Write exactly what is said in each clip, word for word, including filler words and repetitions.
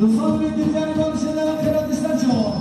Dixwazim ê dîwarê bavêje de Xêra Dîsler çawa.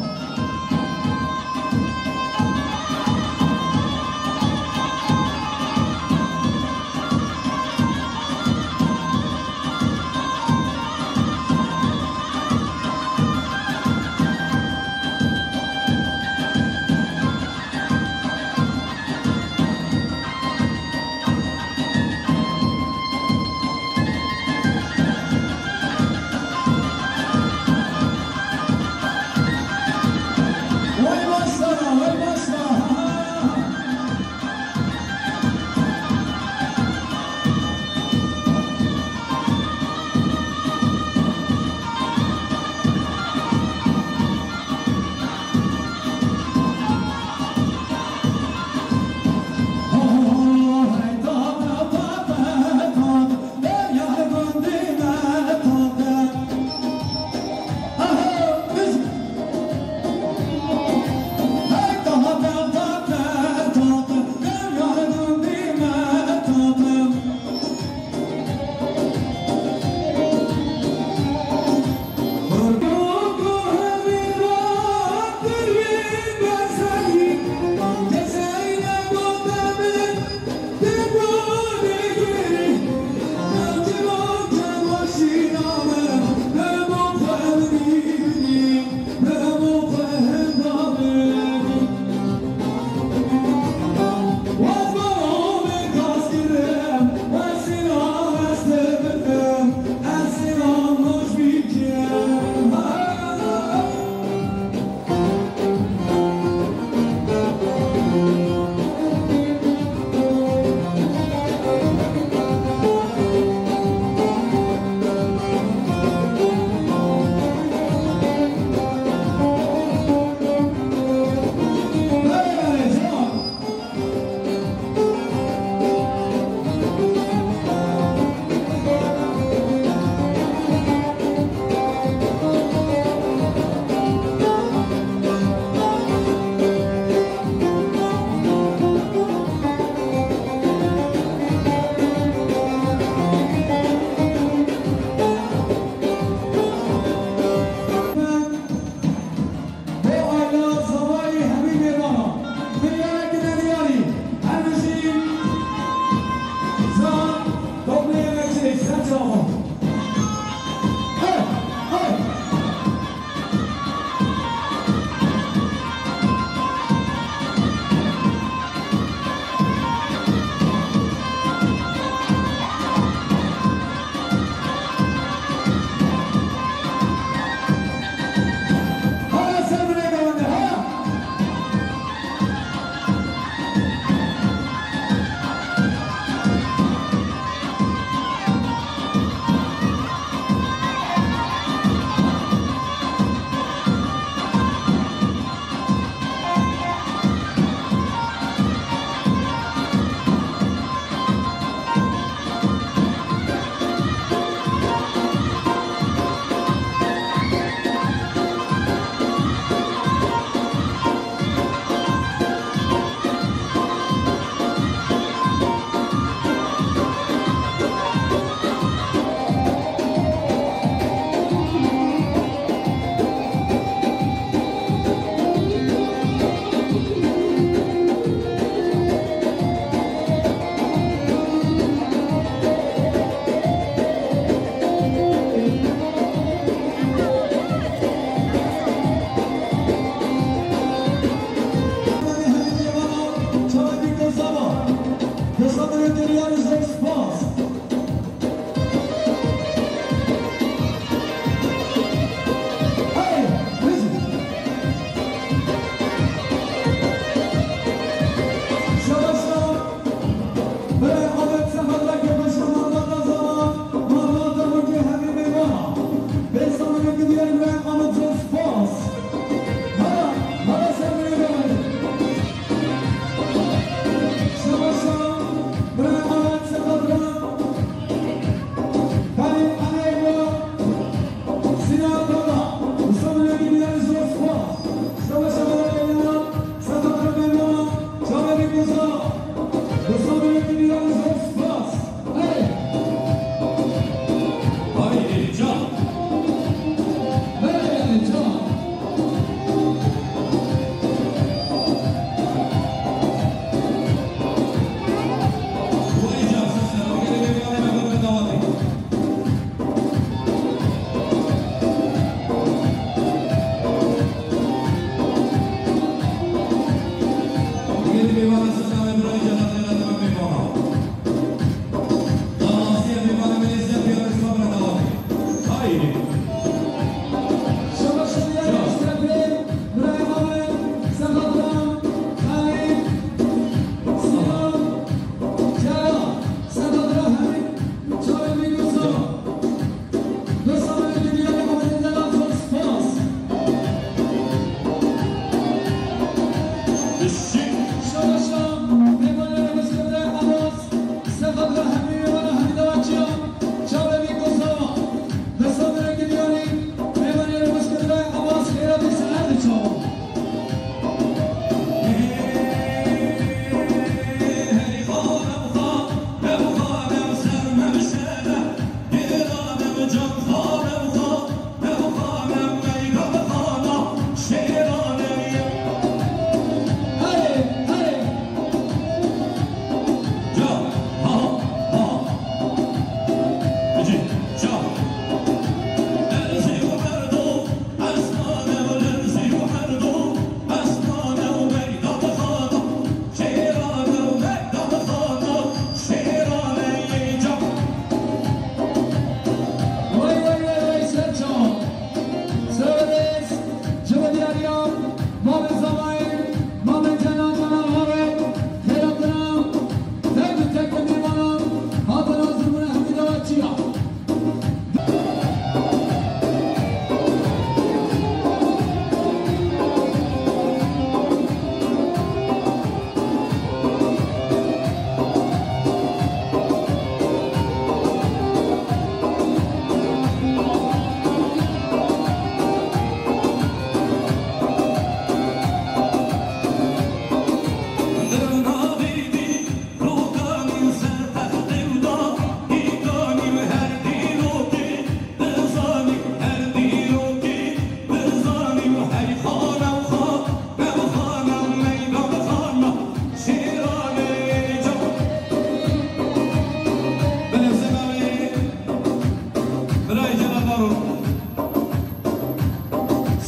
Birayê Celal Barû.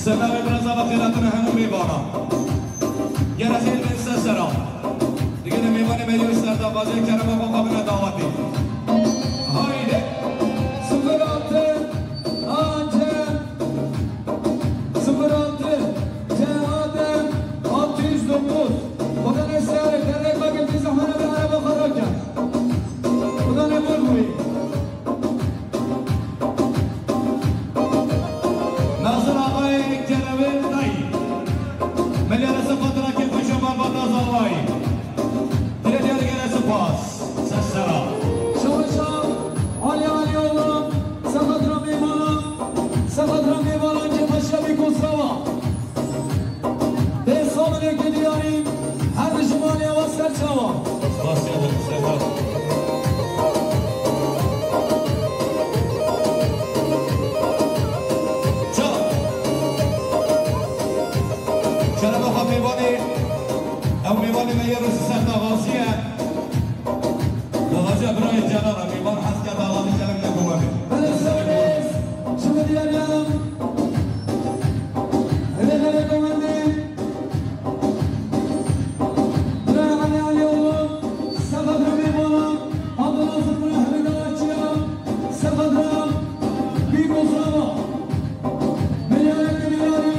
Sedayê bireza ve xêratina hemû mêvana. Gere xêr bên ser sera. Digere mêvanê me yê serdaxwazê kerema xwe xwe bine dawetê. Haydi. Sıfır altı, Antep. Sıfır altı, C A D, altı yüz dokuz. Xuda ne seyare, dernek ve gildi zahmana ve araba xaraken. Xuda ne bol bûyî. Nazir Axayê Kerevên Dayî. Milyara Sefa Trakê Xweşa Malbata Zavayî. Tire diyar gere spas. Ser sera. Şabaşa Ali Ali oğlum. Sefa Trakê Mala. Sefa Trakê Mala. Kepaşa bir kusava. Bê sabirê ki diyarî her ji malê wa ser çawa. Spas ya, spas. Ça. Şerefa xwe mêvanê, ew mêvanê me yê roj ser daxwaziye. Daxwaziya birayê Celal e, mêvan hez ke daxwazî şeref ne komandê. Belê sewrês, ji min diyar yanım. Hele hele komandê. Bira Ali Ali oğlum, Sefa Trakê Mala, Abdullah Zırmına Hemida Açıya, Sefa Trak, Bîk Osama, Meyane Gülüyari,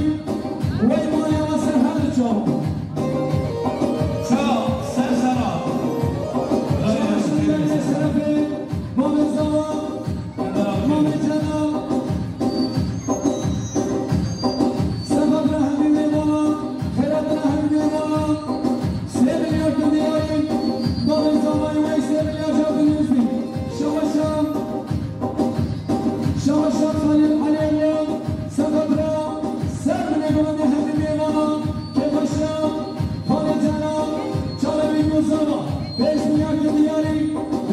Wey Maliya ve Serhad Çam. Sağ, ser sera. Şerefê, Mehmet Zava, Mehmet Cenab. Sefa Trakê Mala, Xêratina Hemî Mala, sê milyar diyarî, Mehmet Zava wey sê milyar can bin yüz bin. Şabaşa. Şabaşa Xalil Aliyevlo, Sefa Trak, ser binê gumanê hemî mêvana, Kepaşa, Xalê Cena, Çalevî Gozava, pêş milyar diyarî,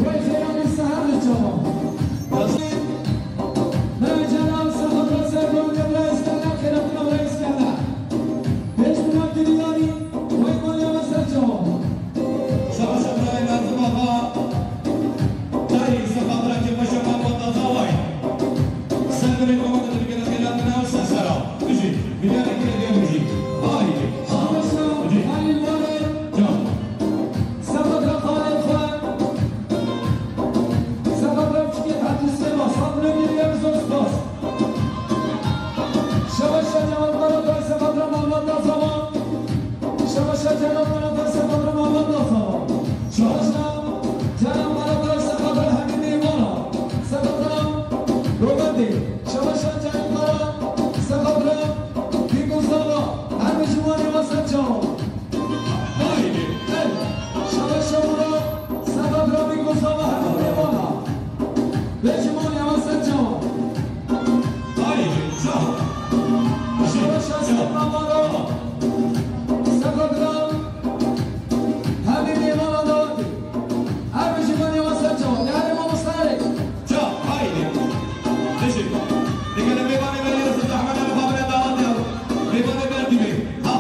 wey xêranî seher li çawa. Mehmet Celal, Sefa Trak, ser gumanê Bira Îskender, xêratina Bira Îskender. Pêş milyar diyarî, wey maliya me ser çawa. Şabaşa birayê Nazim Axa, dayî Sefa Trakê Xweşa Malbata Zavayî. Ser binê komandê digere xêratina ser sera. Bijî, milyarê gire diyan bijî. Haydi. Şabaşa Halil Mare. Can. Sefa Trak Halil Xwe. Sefa Trak Fikret Hacı Seba. Sat milyar zor spas. Şabaşa Cemal Karatay, Sefa Trak Malbata Zava. Şabaşa Cemal Karatay, Sefa Trak Malbata Zava. Şabaşa Cemal Karatay, Sefa Trak Hemî Mêvana. Sefa Trak Rometê. Şabaşa Cemal Kara, Sefa Trak Bîk Osama. Her ji malê wa ser çawa. Haydi. Hey. Şabaşa Mura, Sefa Trak Bîk Osama. Her ji malê wa ser çawa. Haydi, çal. Şabaşa Seyda Mara. Sefa Trak. Hemî mêvana dawetê. Her bijî me nêwa ser çawa. Değerli mamostalarê. Çal, haydi. Bijî. Digere mêvanê me lê zahmet e, mixabine dawetê. Mêvanê berdî bê. Ha.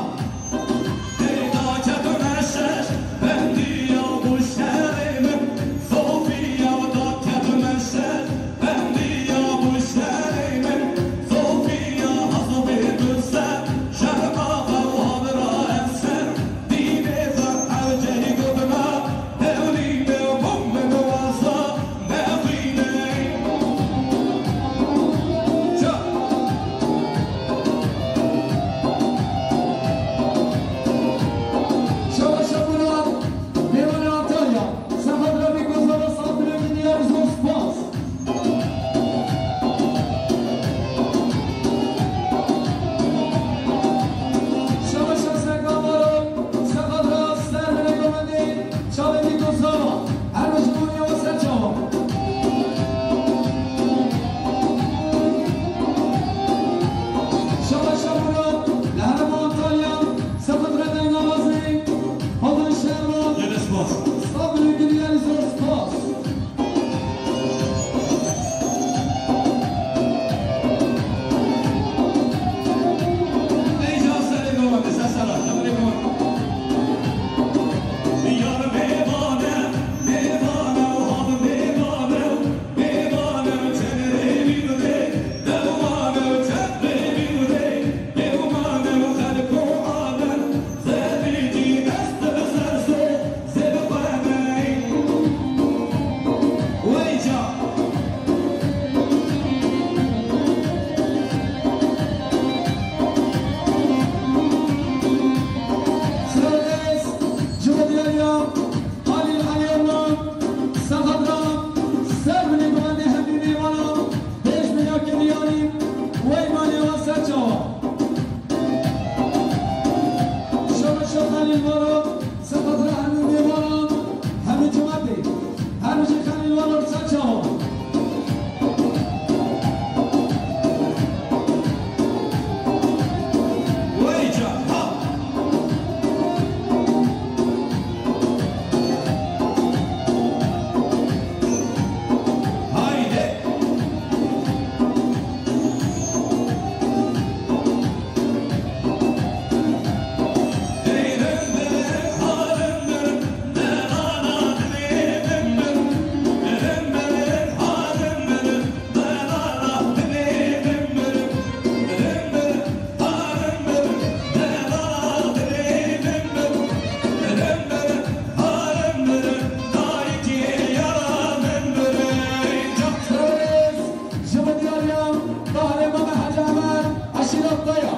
Tahrê Mame Hecî Emer, eşîret Daya,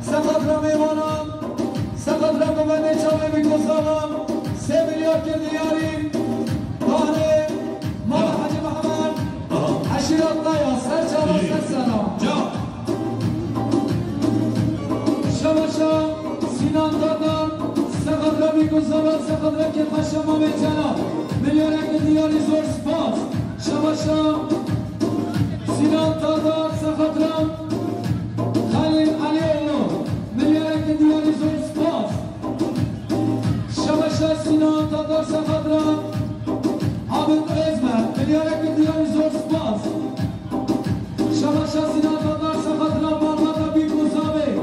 seqet re mêvanan, seqet re govendê çavê bî ku zavan, sê milyar kir diyarî. Tahrê Mame Hecî Mehmed, eşîret Daya, ser çava, ser sera. Şebaşa Sinan Tatar, seqet re bî ku zavan, seqet re kir xweşa Mame Celal. Milyarek diyarî, zor spas. Şebaşa Sinan Tatar, seqet re Xelîl Elîoğlu, milyarek diyarî, zor spas. Şebaşa Sinan Tatar, seqet re Abid Ozmen, milyarek diyarî, zor spas. Şebaşa Sinan Tatar, seqet re malbata bî ku zavan,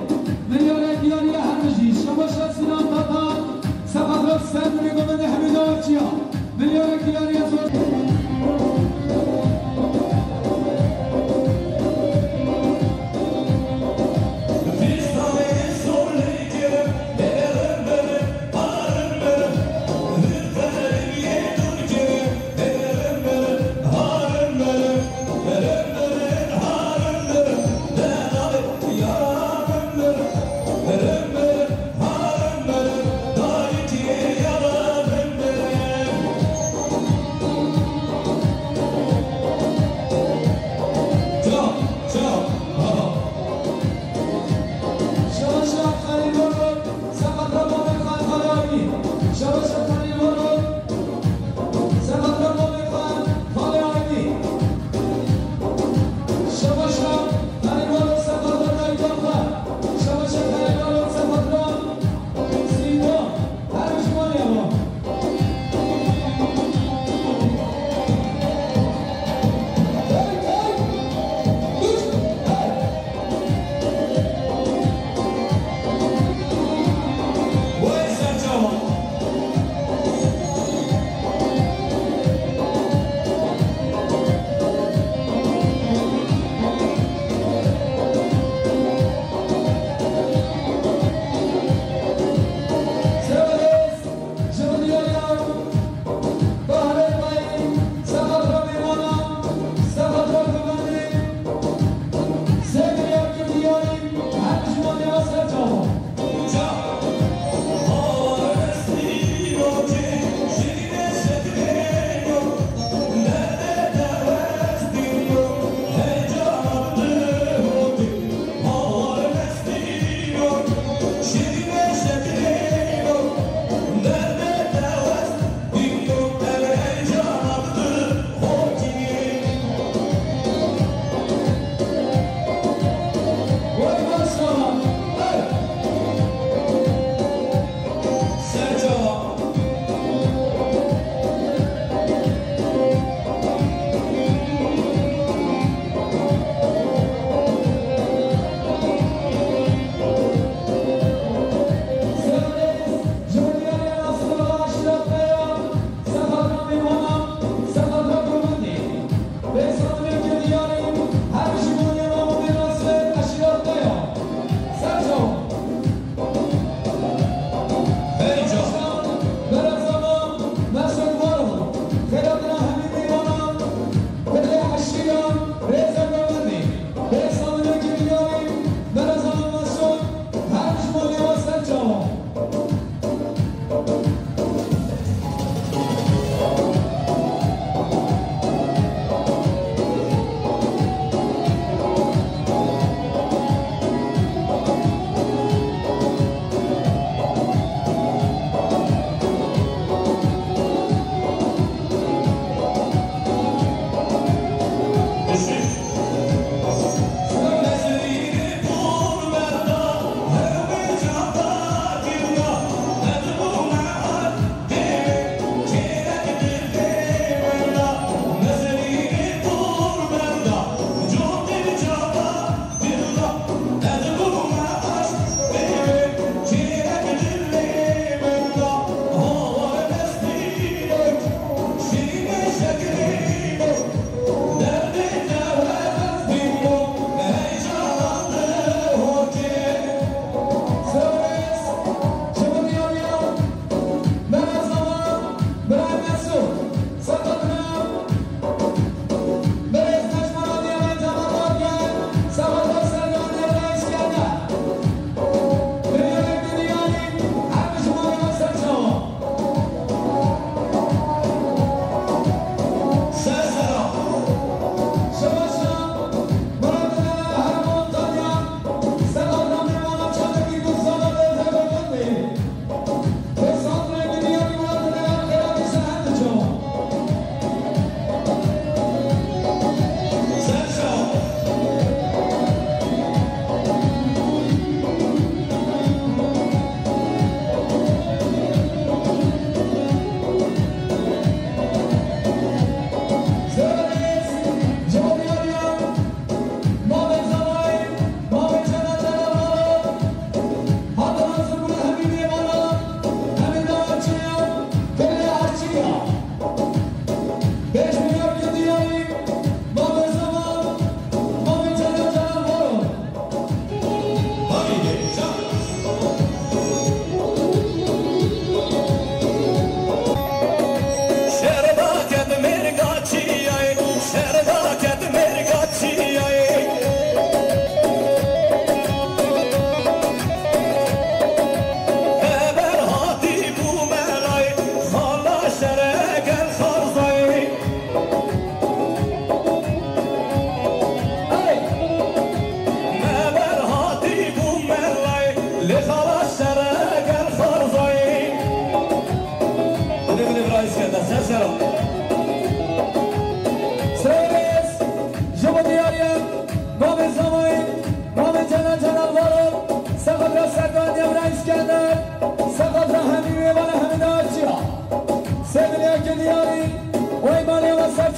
milyarek diyarî, her bijî. Şebaşa Sinan Tatar, seqet re ser dibê govendê Hemîda Arçiya. Milyarek diyarî, zor.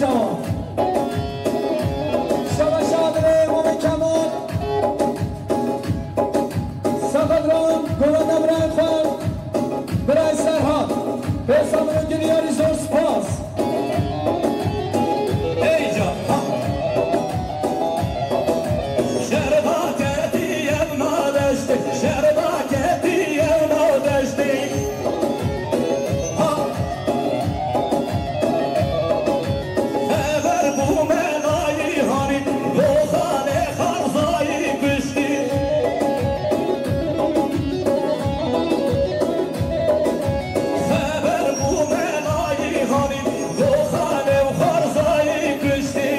Şaba şadirê Momin Kemal. Sexedran, govenda birayê xwe, birayê Serhat. Pêsa min û Giryarî zor spas. Ey can, ha. Şerba ketiye nadeştê, şerba ketiye nadeştê. Ha. Xeber bû melayî hanî, doxanê xarzayî kuştî. Xeber bû melayî hanî, doxanê û xarzayî kuştî.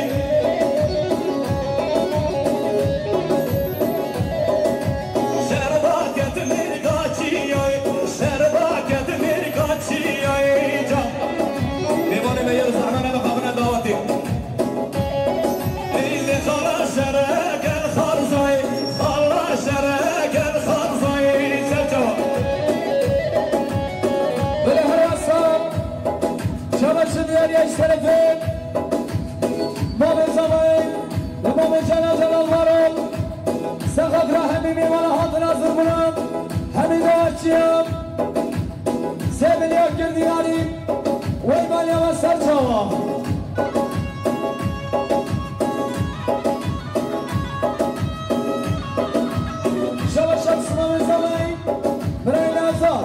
Şerba ket mêrga çiyayê, şerba ket mêrga çiyayê can. Mêvanê me yê zehmane mixabine dawetê. Ey lê xala şere gel xarzayê, xala şere gel xarzayê, ser çawa. Belê her wesa, şaba ji diyariya ji terefê Mamê Zavayê, li Mamê Cana Celal Varol, Sexedra hemî mêvana hatin hazir bûna, hemî dawaçiya, sê milya kir diyarî, wey maliya me ser çawa. Şaba şab Mamê Zavayê, Birayê Azad,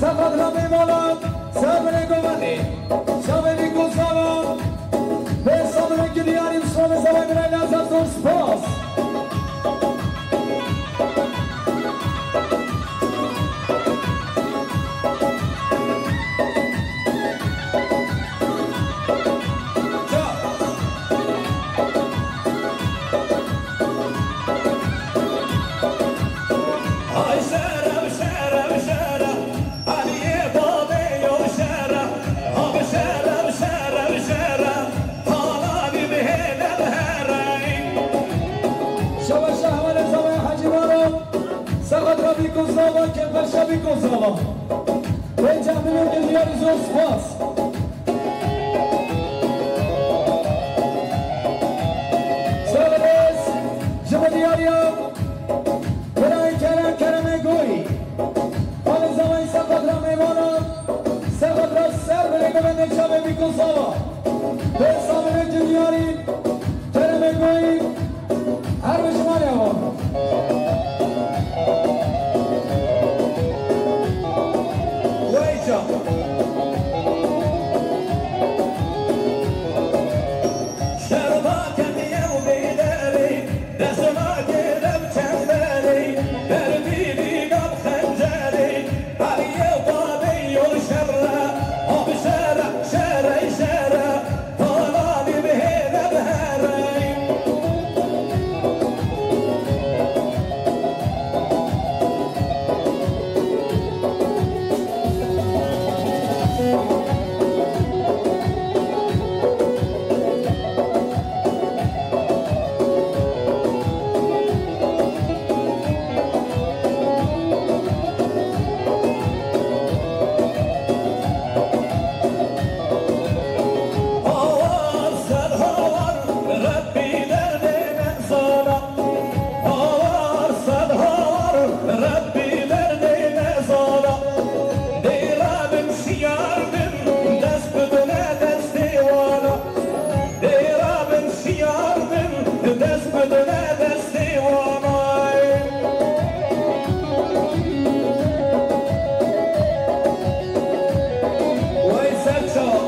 Sexedra mêvana, ser binê govendê. Çavê Bîko Zava, pêsa min û Giryarî Şamê Zavayê birayê Azad zor spas. Ay şeref, şeref, şeref. Aliyê babê yo şeref. Abi şeref, şeref, şeref. Talanî bihêle biherey. Şaba şahane Zavayê Hecî Baran. Sexedra Bîko Zava, Kêfeşa Bîko Zava. Pênceh milyon Giryarî zor spas. Serêz, ji bo diyariya, birayê Kerem, Keremê Goyî. Xalê Zavayê Sexedra mêvana, Sexedra ser binê govendê çavê Bîko Zava. Pêsa binê Giryarî, Keremê Goyî, her bi ji malê ava. Wey can. Şerba kemiye û beyderê, dest nagêre bi çemberê, ber bîrî nav xencerê, aliyê babê yo şerre, abi şerre, şerre, şerre. Talanî bihêle biherey. Hawar ser hawar, Rebbî derdê me zana. Hawar ser hawar, Rebbî derdê me zana. Dêra bin şiyar bin, dest bidine destê wana. Dêra bin şiyar bin, dest bidine destê wana. Wey ser çav.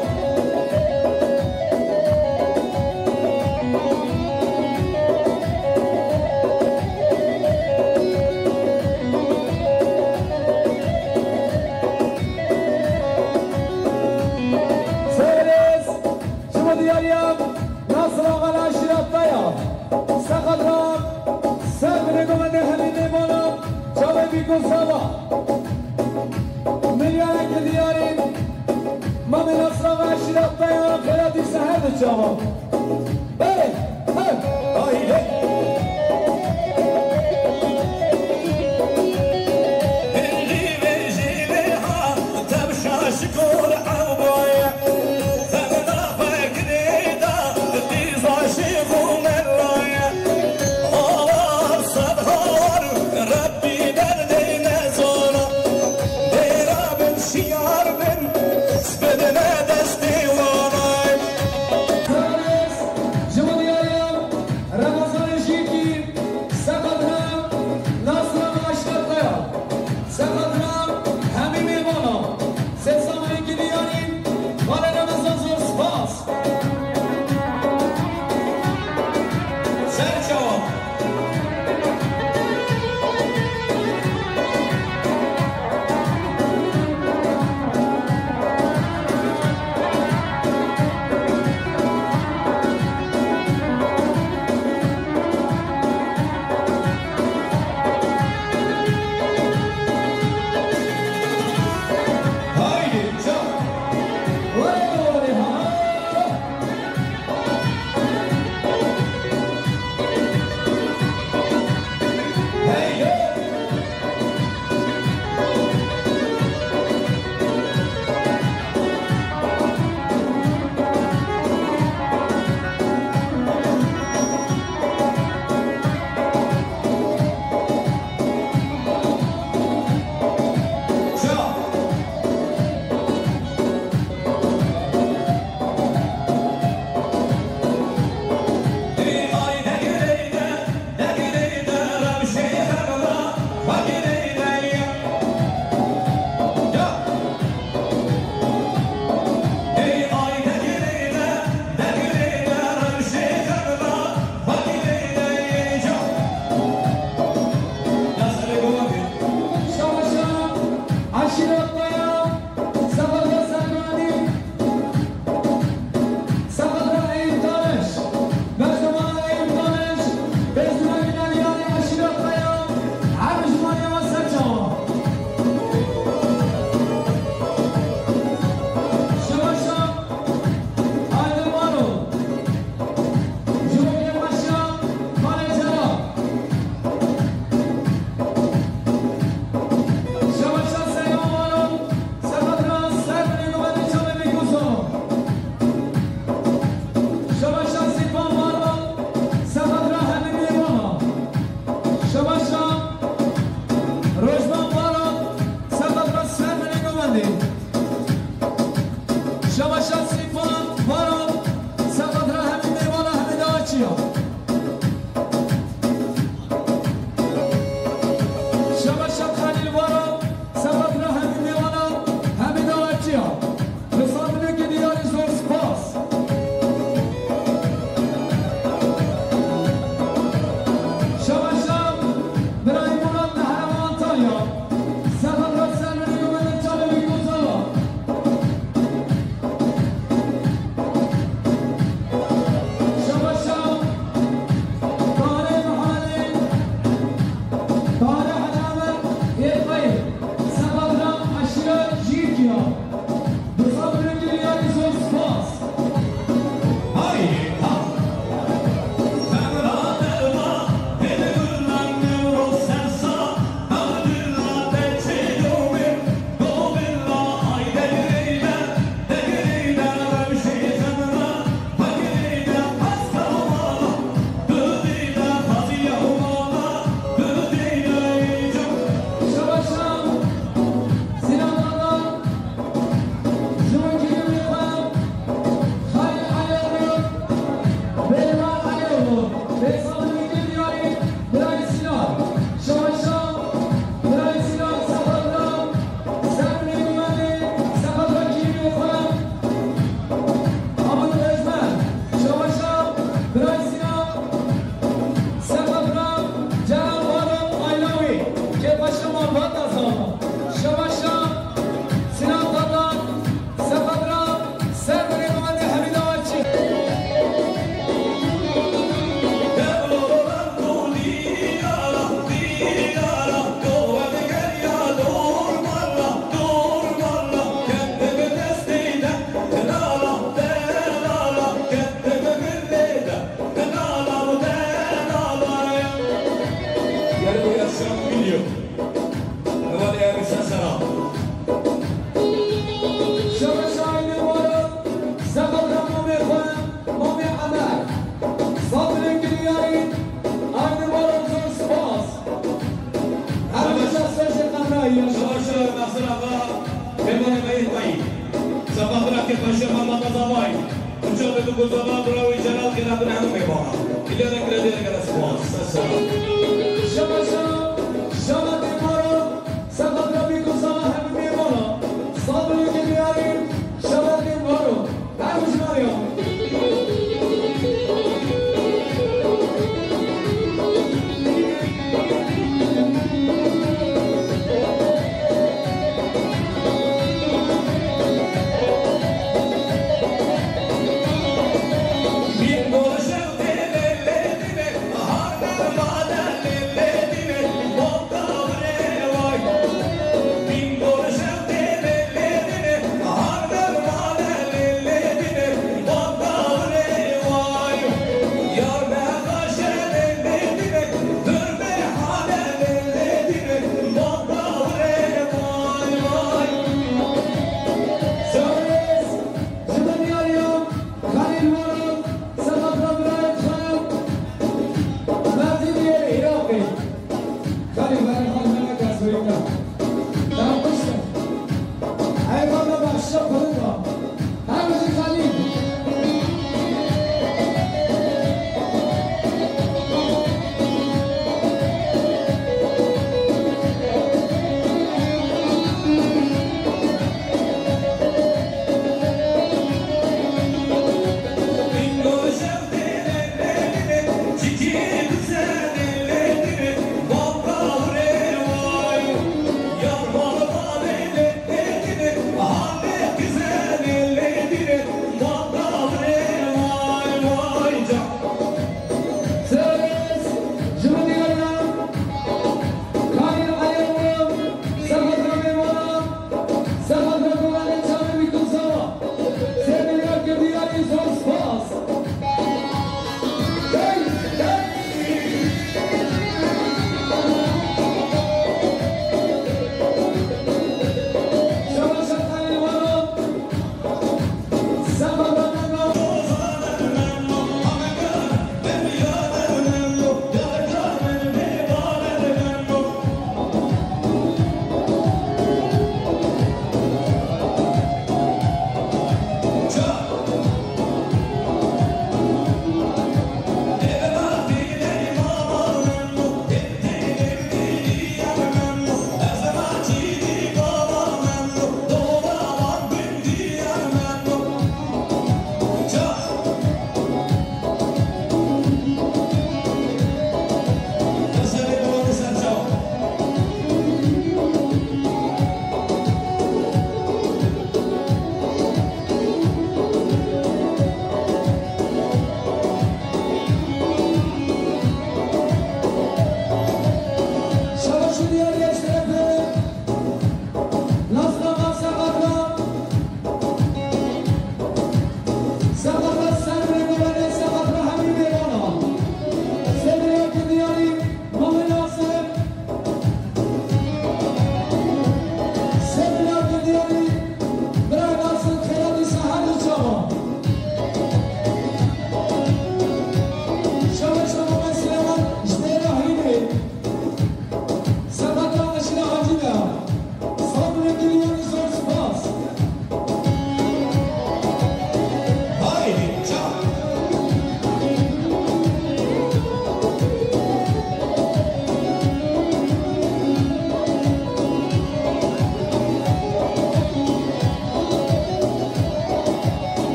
Serêz, ji bo diyariya Nasir Axa li eşîreta ya. Sexedra, ser binê govendê hemî mêvana, çavê Bîko Zava. Milyareke diyarî, Mamê Nasir Axa eşîreta ya, xêratî seher di çava. Belê, hey, haydi. Hingî vê jî vê ha, tevşa şikor ew boye. Xemda xwe kirê Zaman bravo Celal Kerem hemû mêvana. Milyona krediye gere spas. Sesora. Şaba şaba, şaba tê maro, seba trafîk û seba hemî mêvana. Sabirê ke diyarî, şaba tê maro. Her hişyariya.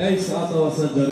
Ey saeta wisa car.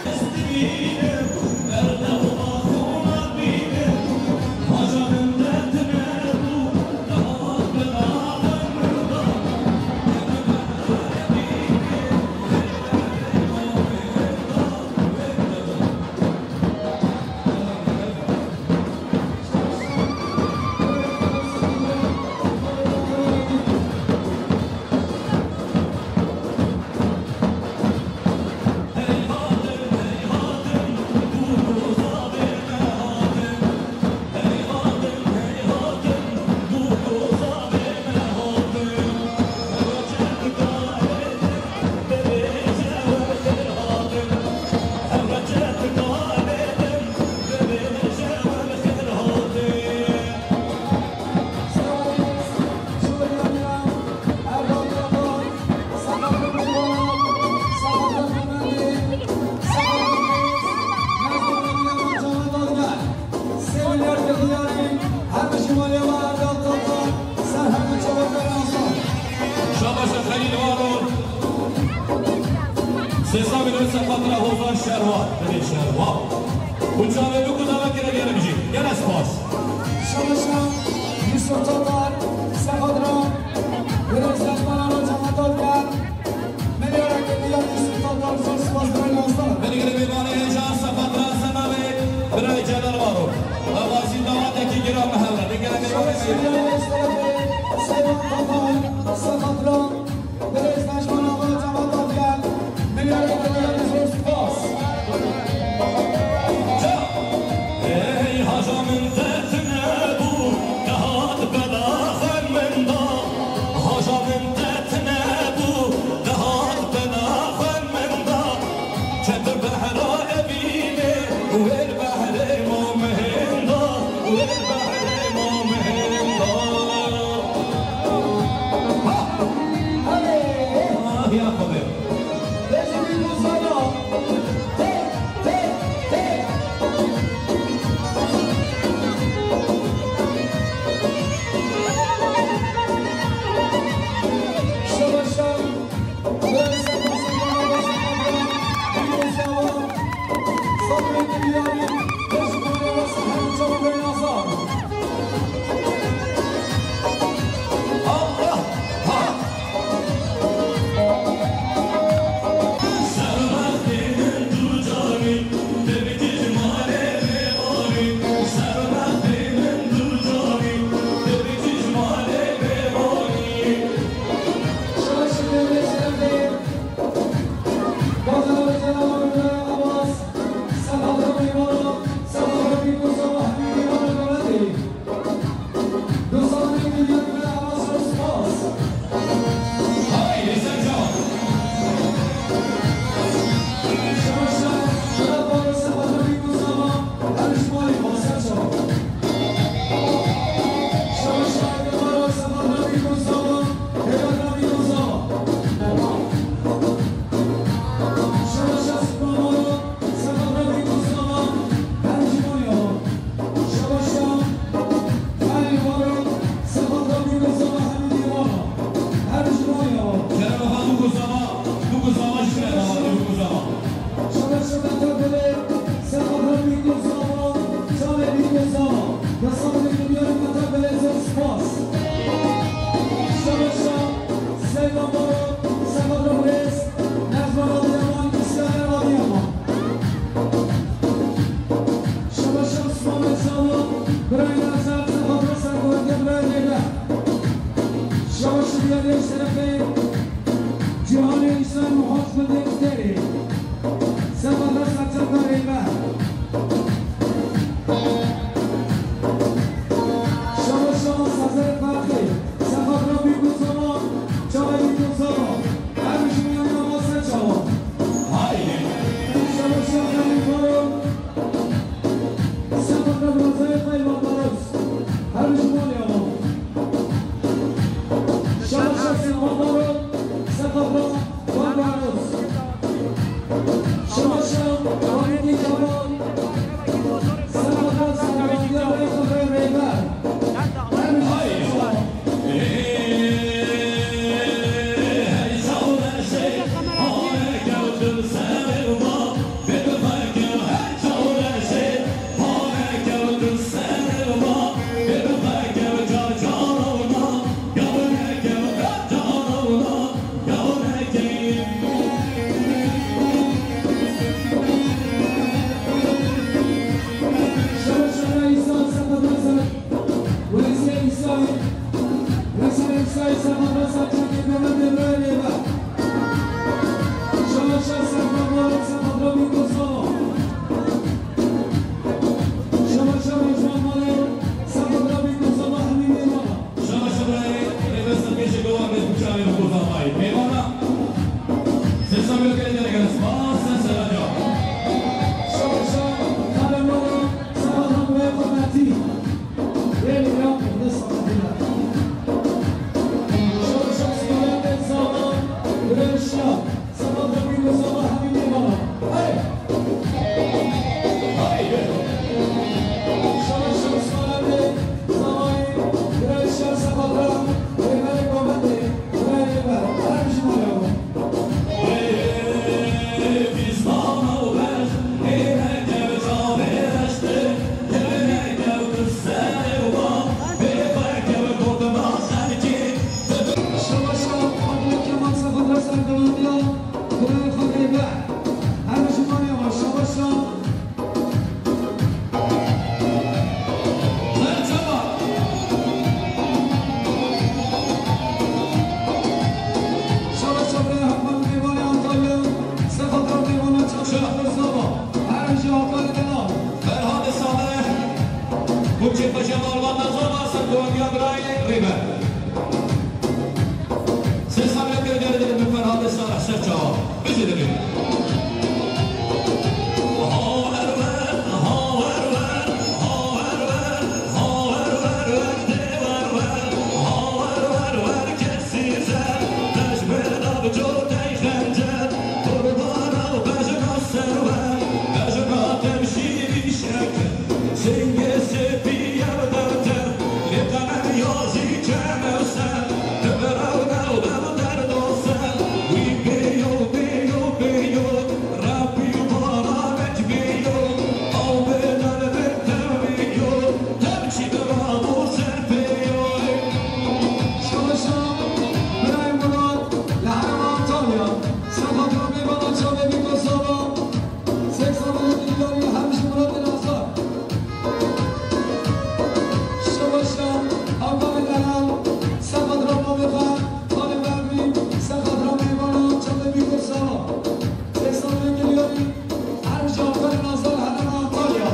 Şabaş e Xelîl Varo. Sê sed û newsed xatira Hozan Şerwa. Binê Şerwa. Û çavê du ku dawa kire gerim jî. Gene spas. Şabaş e Yusuf Tatar, Sefadra, Birêz Lejmana Roja Xatat Gel, milyara kediya Yusuf Tatar zor spas birayê Nazdan. Binigire mêvanê hêja Sefadra Senavê, birayê Celal Varo. Awazî dawatekî giran bi hev re. Binigire mêvanê Şabaş e Seyran Tatar, Sefadra. Birêz Nejman Ava Cevat Adyel, milyara kediya zor spas. Ey haja min dert nebû, te hat bela xwe min da. Haja min dert nebû, te hat bela xwe min da. Çend behra evînê, wê behrê mo min da, wê behrê mo min da. Konya Birayê Rêber. Sê salê ke gere dibin bi Ferhadê Sara ser çawa. Bijî dibin. Şaşa, birayê Murat, li herêma Antalya, sefa dramê bana çavê bî kosava. Seksen milyon her ji Murat Nazar. Şaşa, Hakan Eren, sefa dramê ve, Halim Emri, sefa dramê bana çavê bî kosava. Seksen milyon her ji Hakan Nazar, herêma Antalya.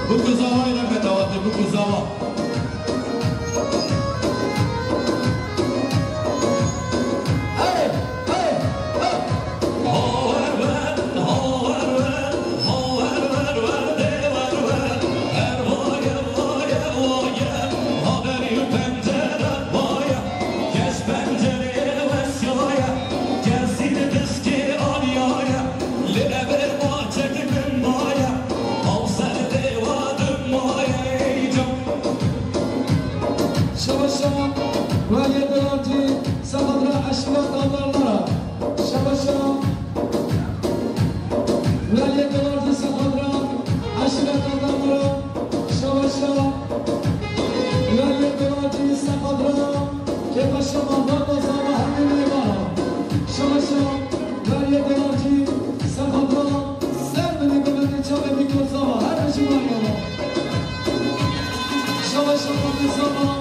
Bu kuzavayı ne fetavati, bu kuzava. Şabaş şabaş. Weliyê Dilancî, sefadra eşîret Adarlara. Şabaş şabaş. Weliyê Dilancî, sefadra eşîret Adarlara. Şabaş şabaş. Weliyê Dilancî, sefadra kêfa şema baba zava hemî mêvana. Şabaş şabaş. Weliyê Dilancî, sefadra ser binî binî çavê bî kosava. Her bijî weliyê. Şabaş şabaş.